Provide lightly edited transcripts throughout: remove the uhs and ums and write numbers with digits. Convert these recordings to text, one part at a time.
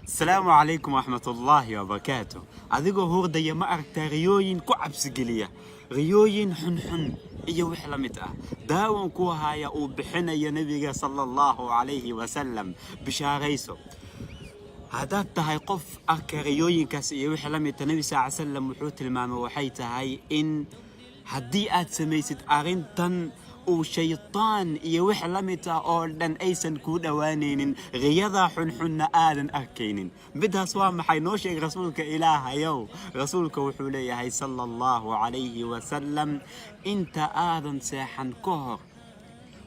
Asalaamu calaykum waraxmatullaahi wabarakaatu. Adigoo hurdaya ma aragtaa riyooyin ku cabsigeliya, riyooyin xunxun iyo wix la mid ah? Daawan ku haya uu bixinayo Nebiga sala Allahu calayhi wasalam. Bishaarayso haddaad tahay qof arka riyooyinkaas iyo wixii la midta. Nebi sal salam wuxuu tilmaamay waxay tahay in haddii aad samaysid arrintan, uu shaytaan iyo wix la mid ah oo dhan aysan kuu dhowaanaynin, riyadaa xunxunna aadan arkaynin. Midaas waa maxay? Noo sheeg, Rasuulka Ilaahayow. Rasuulka wuxuu leeyahay sala Allahu calayhi wasalam: inta aadan seexan ka hor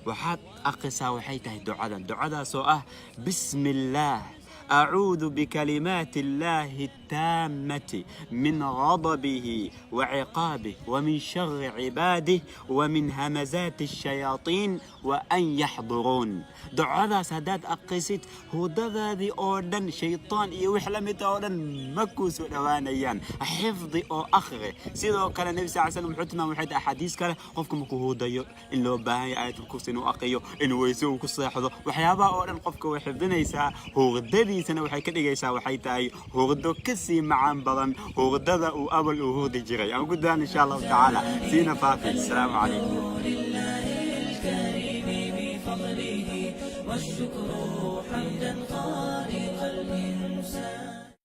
waxaad akhrisaa waxay tahay ducadan, ducadaasoo ah: "Bismi illaah, أعوذ بكلمات الله التامة من غضبه وعقابه ومن شر عباده ومن همزات الشياطين وأن يحضرون." Ducadaas haddaad akhrisid, hurdadaadii oo dhan shaytaan iyo wix la mid oo dhan ma kuu soo dhowaanayaan. Xifdi oo akhri. Sidoo kale Nebi sal slam wuxuu tilmaamay waxay tahay axaadiis kale, qofka markuu hurdayo in loo baahan yahay Aayatul Kursi inuu aqriyo, inuu weyse uu ku seexdo. Waxyaabaha oo dhan qofka way xifdinaysaa, hurdadiisana waxay ka dhigaysaa waxay tahay hurdo kasii macaan badan hurdada uu awal uu hurdi jiray. Aan ku daan insha Allahu tacaala. Siina faafi. Asalaamu calaykum. لله الكريم بفضله، والشكر حمدا خالق الإنسان.